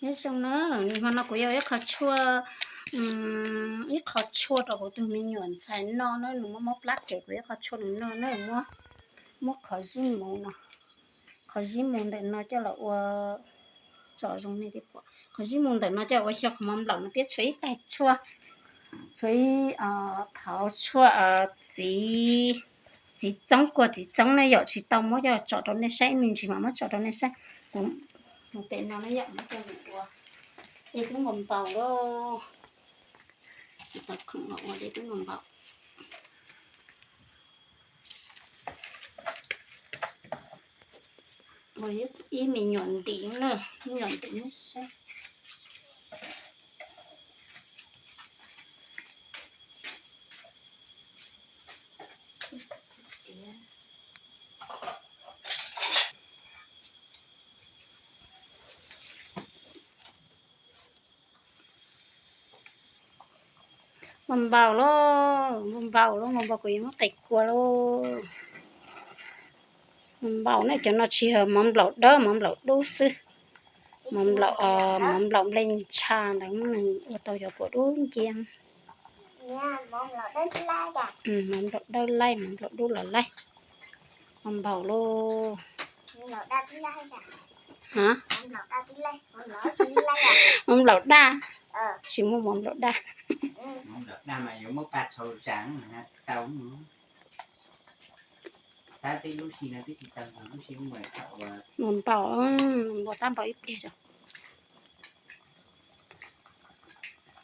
Nyob zoo na, hmo no kuv yuav ib qho tshuaj, ib qho tshuaj rau kuv tus me nyuam ntxhais noj na, nws muab mob plab kev, kuv ib qho tshuaj nws noj na, muab, muab qhov zib mus no, qhov zib mus ntawm no coj los ua, tsom zoo nej thiaj pom, qhov zib mus ntawm no coj ua xyaw qhov mov nplaum no thiab tshuav ib tais tshuaj, tshuav ib, thauv tshuaj txiv, txiv txoob, kua txiv txoob na yom, tsis tau muab coj tsom rau nej saib, me ntsis mam muab tsom rau nej saib. Kuv mus pem no na yom, muab coj mus ua, dej twb npaum npaum lauj, tsis tau khoom los ua dej twb npaum npaum. Ua ib me nyuam ntim na, me nyuam ntim na. Npaum npaum lauj, npaum npaum lauj, npaum npaum kuv yuav muab qes kua lauj. Npaum npaum na, cov no tsis yog mov nplaum dawb, mov nplaum dub xwb. Mov nplaum, mov nplaum nplej ntsha ntawd nws ua tau cov kua dub nciab. Mov nplaum dawb laij, mov nplaum dub los laij. Npaum npaum lauj. Ha? Mov nplaum daj. Tsis muaj mov nplaum daj. Npaum npaum, npaum tab npaum ib pliag tso.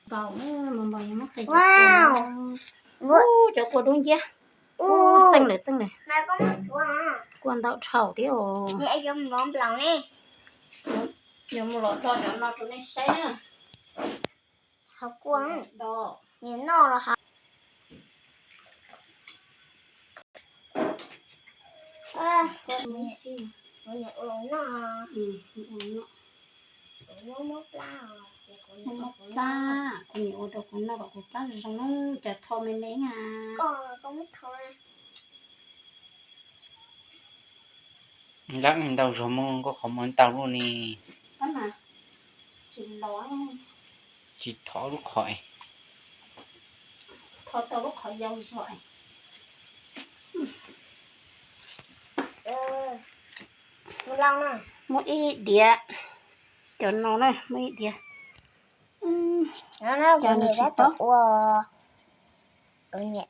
Npaum, npaum, npaum, cov kua dub nciab. Txeej lawm, txeej lawm. Kua ntau dhau thiab os. Yuav mus los do cov no rau nej saib na. Hauv kua, noj los hauv. Kuv niam ua rau kuv noj kom kuv plab zoo, cas tho me me na. Lab ntau zog muab koj qhov muag ntau luaj ni. Tsis thov lub qhov, thov tau lub qhov yau zog. Muab ib diav, cov no na muab ib diav. Cov no tsis tau ua, kuv niam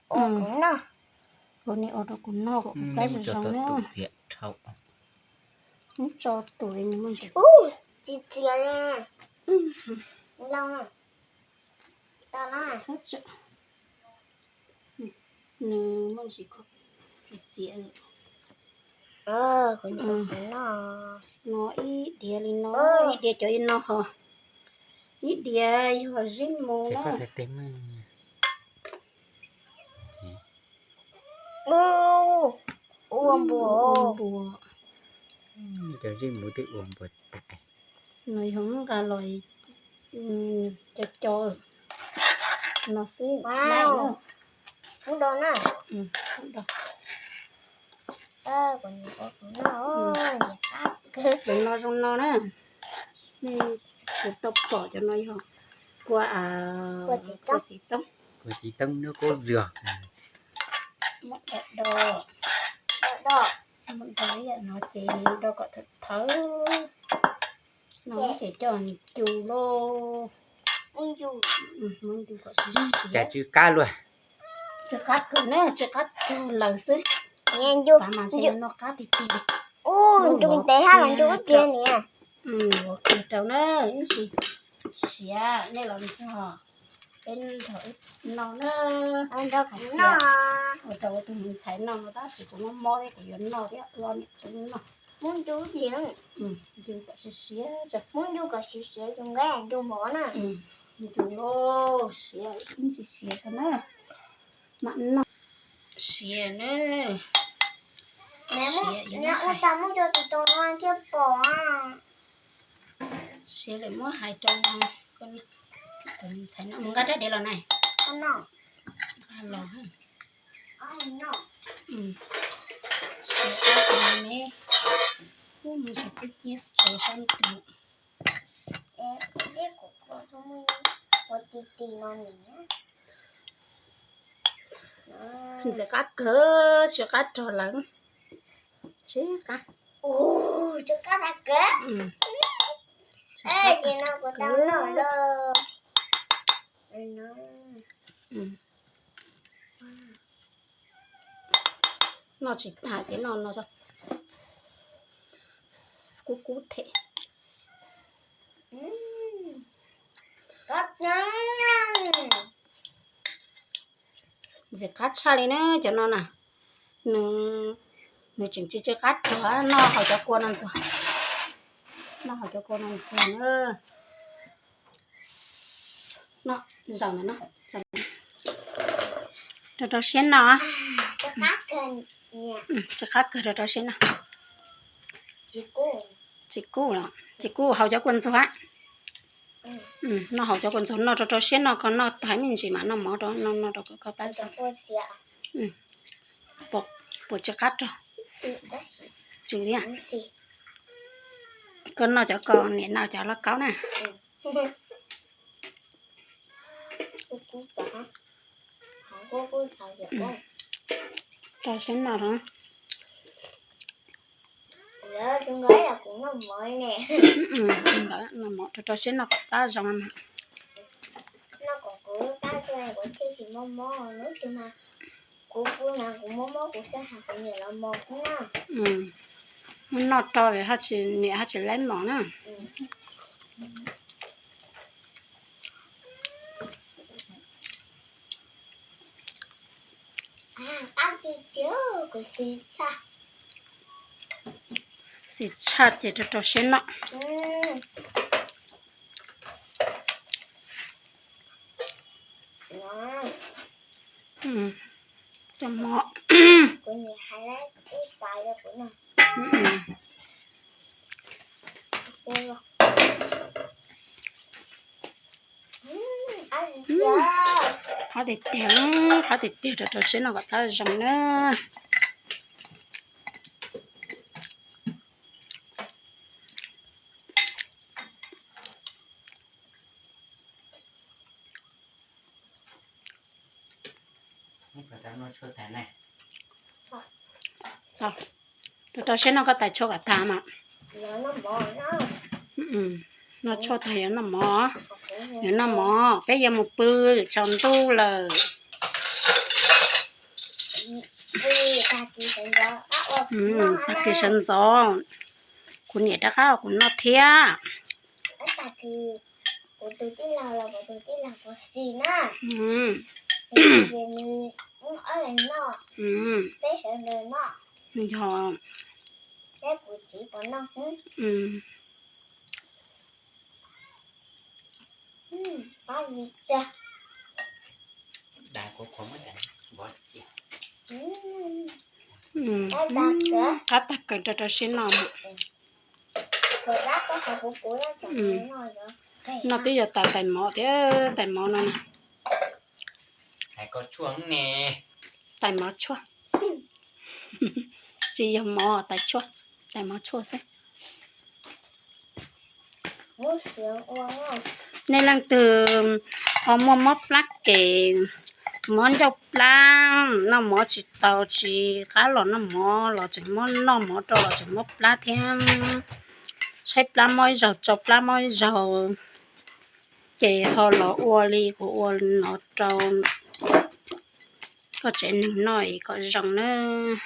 ua rau kuv noj kom kuv plab zoo zoo na. Muab tso tus, txiv txiav, txhob tso, nws muaj ntsis txiv txiav. No ib diav li no, ib diav cov no ho, ib diav yog zib mus na. Ua npua, ua npua. Cov zib mus twb ua npua tas. No yog nqa los co co no xwb. Cov no zoo no na. Nej, kuv tau pom cov no yog kua, kua txiv txoob, kua txiv txoob nub kub zog. Muab do, do, do, muab do ib yam no ces do kom thawv thawv. No ces coj ncu lauj. Muab ncu kom siav siav. Cas tsw qab luaj. Tsw qab kawg na, tsw qab kawg lawm xwb. Xav mas ntshe yuav noj qab tiag tiag. Ncu ntev hab los ncu ib pliag niam. Ua kiag rau na, ib ntsis siav nej los nrog peb nrog wb noj na. Ua rau kuv tus me ntxhais noj no tab sis kuv mob mob thiab kuv yuav noj thiab, los niam qhov noj. Muab ncu ib pliag, ncu kom siav siav, muab ncu kom siav siav, ncu nqaij ncu mov na. Ncu lauj, siav ib ntsis siav tso na. Mam noj. Siav na. Siav ua tas muab cov tus tus no thiaj pom. Siav lawm muab hais rau no, tus me ntxhais no mus nqa rab diav los na. Nqa los. Siav ua tas ne, ub, mus tsis pub nyiab tsaus sab ntuj. Ntxim qab kawg, tsis qab rog lawm. Tsis qab. Tsis qab tag kawg. Noj tsis tag ces noj no kub kub them. Ntxim qab tshaj li na cov no na. Nws, nws tseem tsis tsis qab rog, noj hauv cov kua no ntxuag. Noj hauv cov kua no ntxuag na. Noj zaum ntawm no, rau rau siab noj. Tsis qab kawg, rau rau siab noj. Tsis kub los, tsis kub, hauv cov kua ntxuag. Noj hauv cov kua ntxuag, noj rau rau siab noj, koj noj tag me ntsis mas noj mov rau, noj rau koj plab. Puas tsis qab rog? Tsis thiab. Koj noj cov ko, niam noj cov lauj kaub na. Rau siab noj los. Noj mov rau rau siab noj kom plab zoo mas. Noj rau, noj rau niam haj tsis laib mov na. Xis tshaj ces rau rau siab noj. Cov mov. Qab tiag tiag, qab tiag tiag, rau rau siab noj kom plab zoo na. Rau rau siab noj koj tais tshuaj kom tag mas. Noj tshuaj tag yuav noj mov, yuav noj mov, peb yuav mus pw, tsaus ntuj lawm. Tag kis sawv ntxov kuv niam rov qab ua kuv noj thiab. Yog. Qab tag kawg, rau rau siab noj. Noj twb yog tas tais mov thiab, tais mov no na. Tais mov tshuaj. Tsis yog mov, tais tshuaj, tais mov tshuaj xwb. Nej leej twg ho muaj mob plab kem, mob ncauj plab, noj mov tsis tau, tsis qab los noj mov los tseem muab noj mov rau los tseem mob plab thiab, tshaib plab mob ib zaug, tsau plab mob ib zaug, ces ho los ua li kuv ua no rau koj tsev neeg noj es kom zoo nawb.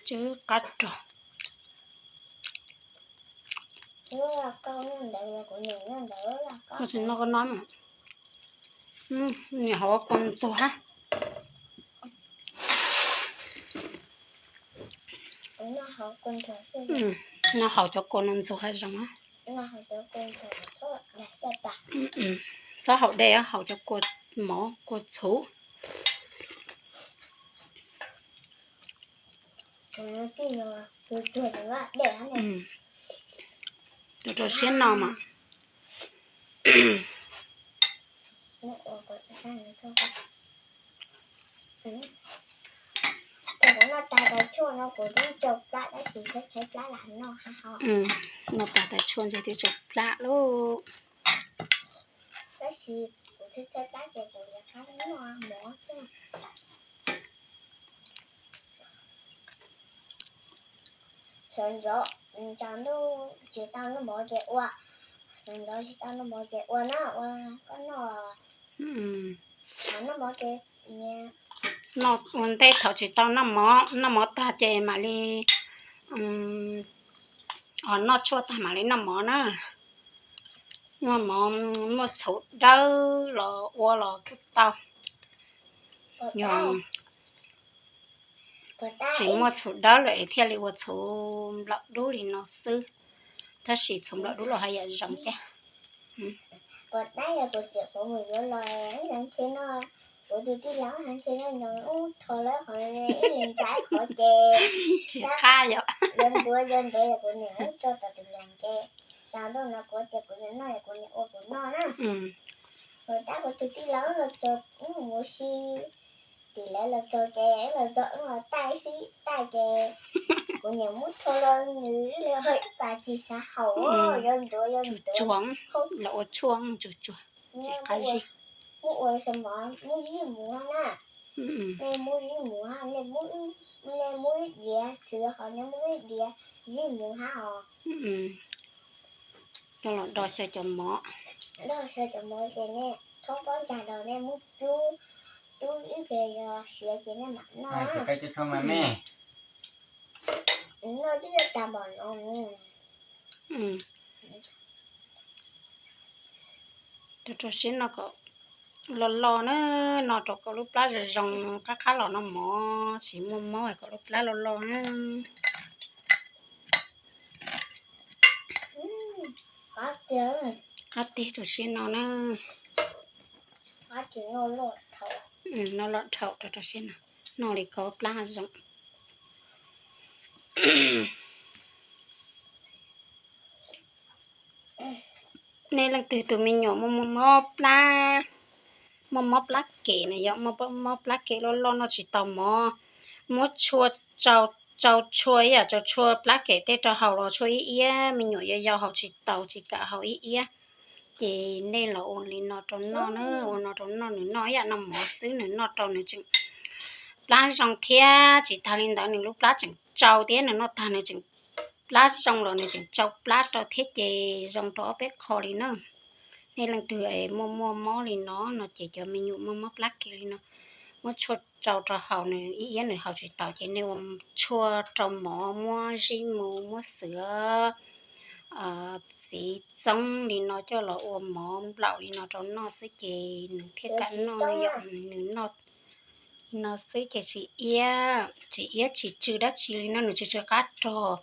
Tsw qab rog. Koj tsis noj koj noj. Noj hauv kua ntxuag hab. Noj hauv cov kua no ntxuag hab zoo. Txhob haus dej, haus cov kua mov kua txhuv. Rau rau siab no mas. Noj tas tais tshuaj ntshe twb tsau plab lauj. Sawv ntxov tsaus ntuj tsis tau noj mov ces ua, sawv ntxov tsis tau noj mov ces ua na, ua koj noj. Noj mov ces, ua ntej thaum tsis tau noj mov, noj mov tag ces mam li, noj tshuaj tag mam li noj mov na. Noj mov, muaj txhuv dawb los ua los kuj tau. Yog tsis muaj txhuv dawb lawm es thiaj li ua txhuv nplaum dub li no xwb. Tab sis txhuv nplaum dub los haj yam zoo thiab. Kuv tab yog kuv txiv kuv mus yuav los, ntshe no, kuv tus tij laug ntshe no nyob ub tho lawm qhov ib leeg ntxaib qhov ces tsis qab yom. Yuav ntuav yuav ntuav yog kuv niam ub tso tom tus nkees ces tsaus ntuj no kuv tias kuv yuav noj yog kuv niam ua kuv noj na. Kuv tab kuv tus tij laug los txog ub mus si tim lawv los txog ces los txog ub los taij xwb taij ces kuv niam muab tho los nws ib leeg ho ib pas tsis xav haus, yuav ntuav yuav ntuav los ua tshuaj tsuag tsuag, tsis qab zib. Muab ua xyaw mov muab zib mus na. Nej muab zib mus, nej muab ib diav xwb ho nej muab ib diav zib mus hab os. Coj los do xyaw cov mov. Do xyaw cov mov ces nej thoob pob ncag los nej muab cub, cub ib pliag yog siav ces nej mam noj. Noj tib tag npaum no. Rau rau siab no kom loj loj na, no rau kom lub plab zoo zoo, qab qab los noj mov, tsis muaj mob kom lub plab loj loj na. Qab tiag rau siab no na. Noj loj dhau rau rau siab no, noj li ko plab zoo. Nej leej twg tus me nyuam muaj muaj mob plab, muaj mob plab kem na, yog muaj mob plab kem loj loj noj tsis tau mov, muab tshuaj tsau, tsau tshuaj ib yam tsau tshuaj plab kem tej rau haus los tshuaj ib iab, me nyuam yau yau haus tsis tau tsis kam haus ib iab. Ces nej los ua li no rau noj na, ua no rau noj, nws noj ib yam noj mov xwb, nws noj rau nws tseem plab zoo thiab. Tsis tag li ntawd nws lub plab tseem tsau thiab, nws noj tag nws tseem plab zoo los nws tseem tsau plab rau thiab, ces zoo rau ob peb qho li na. Nej leej twg muaj muaj mob li no no ces cov me nyuam muaj mob plab kem li no, muab tshuaj tsau rau haus nws ib iab nws haus tsis tau ces nej ua tshuaj rau mov, muab zib mu, muab xwb txiv txoob li no coj los ua mov nplaum li no rau noj xwb ces nws thiaj kam noj. Yog nws noj li no xwb ces tsis iab tsis iab tsis tsw dab tsi li no, nws tsw tsw qab rog,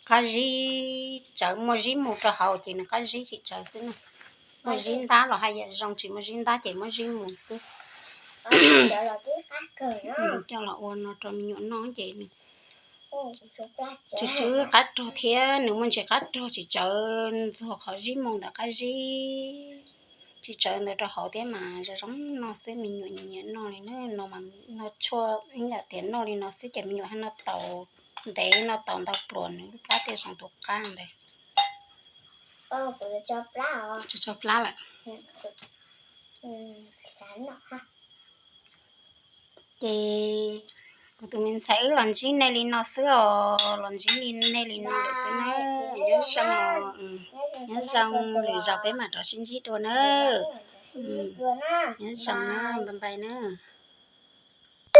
qab zib tsawv, muaj zib mu rau hauv ces nws qab zib tsis tsawv xwb na. Muaj zib ntab los haj yam zoo, tsis muaj zib ntab ces muab zib mu xwb. Coj los ua no rau me nyuam noj ces nws tsw tsw qab rog thiab, nws muaj ntsis qab rog tsis tsawv, ntxuag qhov zib mu ntawm qab zib tsis tsawv ntawd rau hauv thiab mas zoo zoo noj xwb, me nyuam nyiam nyiam noj li na. No mas noj tshuaj ib yam tias noj li no xwb ces me nyuam haj noj tau ntev, noj tau ntau pluas nws lub plab thiaj zoo tus qab ntawd. Tso plab lawm. Ces kuv tus me ntxhais wb los ntsib nej li no xwb os, los ntsib li nej li no lawm xwb na. Nyob zoo, nyob zoo, lwm zaus peb mam rov sib ntsib dua na. Nyob zoo na, bye bye na.